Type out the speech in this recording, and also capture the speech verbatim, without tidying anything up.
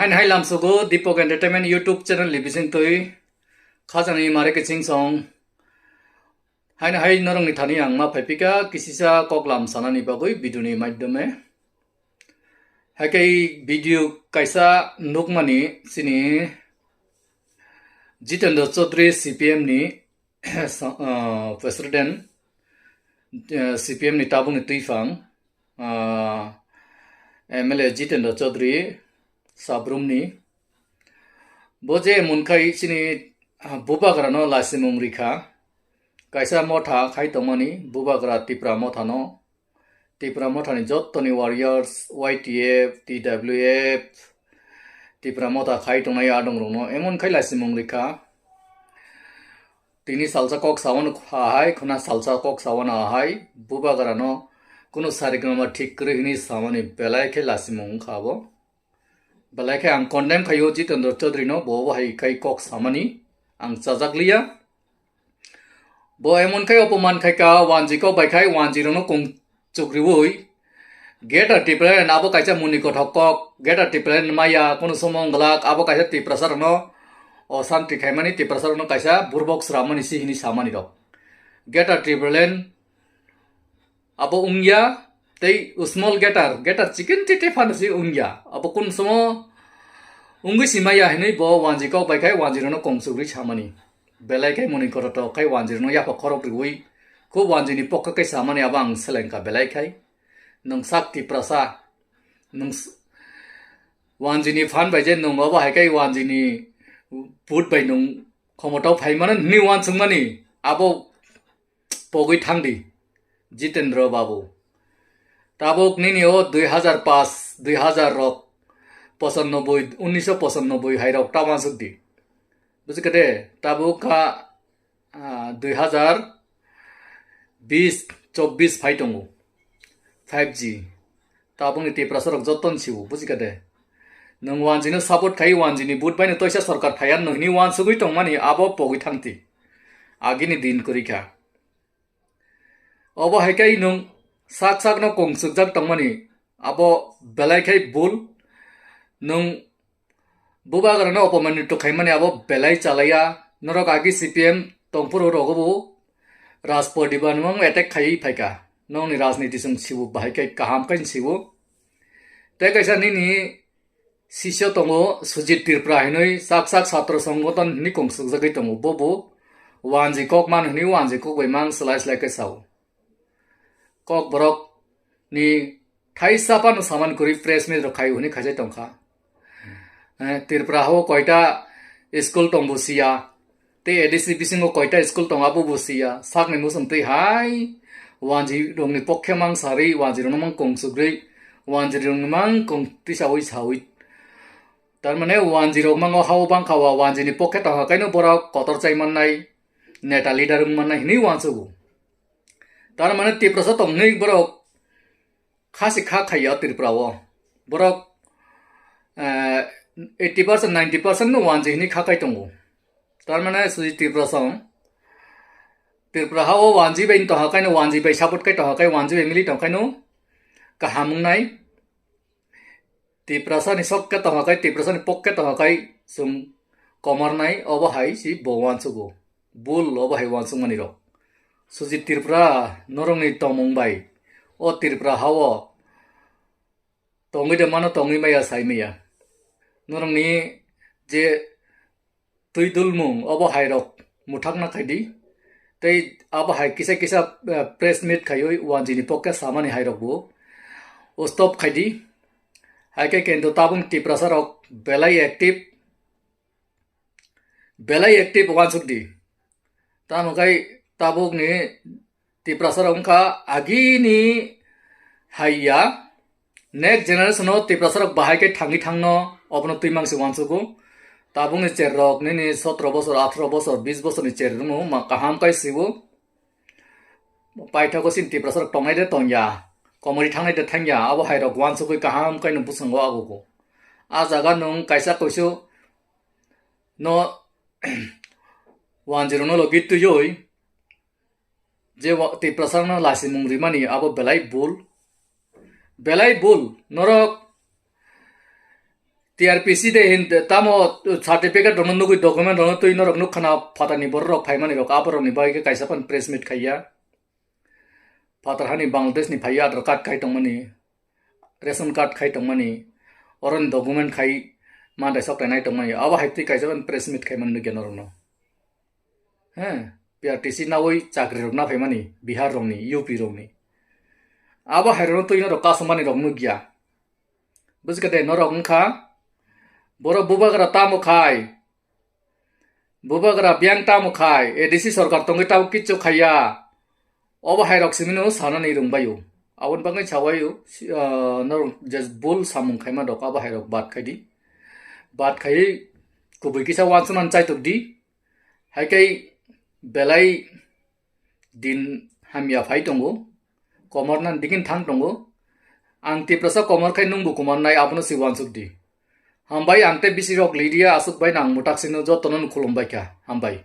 Hai lamsogo Deepak Entertainment YouTube channel ni bising twi khajani mare kiching song. Haino hai norokni thani ang ma phaipika kisisa kok lam sanani bagwi video ni maidyome. Haikhe video kaisa nukmani chini Jitendra Chaudhary C P M ni sa-, ah, president, eh, C P M ni tabukni twiphang, ah, M L A Jitendra Chaudhary Sabrumni. Bo je munkhai chini, ah, bubagrano lasimung rikha. Kaisa motha khai tongmani bubagra Tipra mothano. Tipra mothani jottoni warriors, Y T F, T W F, Tipra motha khai tongnai adongrokno emon khai lasimung rikha. Tini salsa kok sawano ahai, khuna salsa kok sawano ahai, bubagrano kunu sarikrama thik kwrwi hwnwi samani belai khe lasimung wngkha abo. Belai khe ang condemn khaio Jitendra Chaudhary no, bo bo hai khai kok samani ang chajakliya. Bo emon khai opoman khai ka, wanji kok bai khai wanji rokno kong chukriwi. Greater Tipraland abo kaisa muni kothok kok, Greater Tipraland maya, kono somo wng glak, abo kaisa Tiprasa rokno o santi khaimani, Tiprasa rokno kaisa burbok sramani si hini samani rok. Greater Tipraland abo wngya, tei small Greater, Greater chicken tete phano si wngya. Abo kun somo wngwi si maya hinwi bo wanji kok bai khai wanji rokno kong chukri samani. Belai khai muni kothok khai wanji rokno yapha khorok riwi, khub wanji ni pokha khai samani abo ang selengkha belai khai. Nwng sak Tiprasa, nwng s-, wanjini phan bai je nwng obo hai khe wanjini vote bai nwng khomotao phaimano hwnwi wansukmani abo pogwi thangdi Jitendra Babu. Tabuk nini o dui hazar paanch, dui hazar rok, pochannobboi, unnisho pochannobboi hai rok ta wansukdi. Bujikha de, tabuk kha ah, dui hazar bis, chobbish phai tongo, five G. Tabukni Tiprasa rok joto ni siwo, bujikha de. Nwng wanjino support khai, wanjini vote bai no toisa sorkar phaiya, nwng hini wansugwi tongmani abo pogwi thangti. Agini din kwrwi kha. Obo hai khai nwng sak sak no kong chukjak tongmani abo belai khai bul. Nwng Bubagrano opomanito khaimani abo belai chalaiya. Norok agi C P M tongphuru rogo bo Rajpor Diba nwng attack khaiwi phaikha. Nokni rajniti chwng sibo bahai khe kaham khe sibo. Tei kaisa nini sisyo tongo Sujit Tripura hinwi sak sak satro songoton hinwi kongsukjagwi tongo. Bo bo wanji kok man hinwi wanji kok bai mang slai slai khe sao. Kokborok ni thaisa phano samani kwrwi press meet rok khai hwnwi khaisai tongkha. Eh, Tripura hao koita school tong bo siya, tei A D C bisingo koita school tong abo bo siya, sakni muchung twi hai wanji rokni pokhe mang sarwi, wanji rokno mang kong chugwi, wanji rokni mang kong tisawi sawi. Tarmane wanji rok mango hao bangkha wa, wanjini pokhe tongkha kaino borok kotor chai mannai, neta leader wng mannai hinwi wansugo. Tar mane Tiprasa tongnai borok kha se kha khaiya Tripura o. Borok, eh, eighty percent, ninety percent no wanji hinwi kha kai tongo. Tar mane sui Tiprasa, Tripura ha o wanji bai tongha kaino, wanji bai support kai tongha kai, wanji bai mili tong kaino kaham wngnai. Tiprasa ni sok khe tongha kai, Tiprasa ni pok khe tongha kai, chwng komarnai obo hai si bo wansugo. Bul obo hai wansukmani rok. Sujit Tripura, norokni tongmung bai o Tripura hao tongwi de mano, tongwi maya, sai maya. Norokni je twi dulmung obo hai rok muthakna khaidi. Tei abo hai kisa kisa, eh, press meet khaiwi wanjini pokhe samani hai rok bo stop khaidi. Hai khe kendo tabuk Tiprasa rok belai active, belai active wansukdi. Tamo khai tabukni Tiprasa rok wngkha agini haiya, next generation o Tiprasa rok bahai khe thangwi thangno, obono twi mangsi wansugo. Tabukni cher rok nini sotro bosor, atharo bosor, bis bosorni cher rok no ma kaham kai sigo. Paithago sin Tiprasa rok tongnai de tongya, komori thangnai de thangya, abo hai rok wansugwi kaham kai no bwskango agogo. A jaga nwng kaisa koisu no wanjwirokno logi twiwi je wa-, Tiprasarokno lasimung rimani abo belai bul. Belai bul. Norok T R P C de hin tamo certificate rokno nugwi document rokno twi norok nukha na phatarni borok rok phaimani rok aborokni bagwi khe kaisa phano press meet khaiya. Phatar hani Bangladesh ni phaiya Aadhaar card khai tongmani, ration card khai tongmani, oroni document khai mandai sok tainai tongmani. Abo hai twi kaisa phano press meet khaimani nukya norokno. He, P R T C nawi chakri rok na phaimani, Bihar rokni, U P rokni. Abo hai rokno twi norok kasumani rok nukya. Bwskha de norok wngkha, borok bubagra tamo khai, bubagra biyang tamo khai, A D C sorkar tongwi tabuk kichu khaiya. Obo hai rok simino sanani rwngbaio. Aboni bagwi sawaio, si-, ah, norok je bul samung khaima rok abo hai rok bad khaidi. Bad khaiwi kubui kisa wansunan chaitok di. Hai khe belai din hamya phai tongo, komor nan digin thang tongo. Ang Tiprasa komor khai nungbo komor nai abono si wansuk di. Hambai ang tei bisi rok lidia aswk bai nang mutak sino jotono khulum bai kha. Hambai.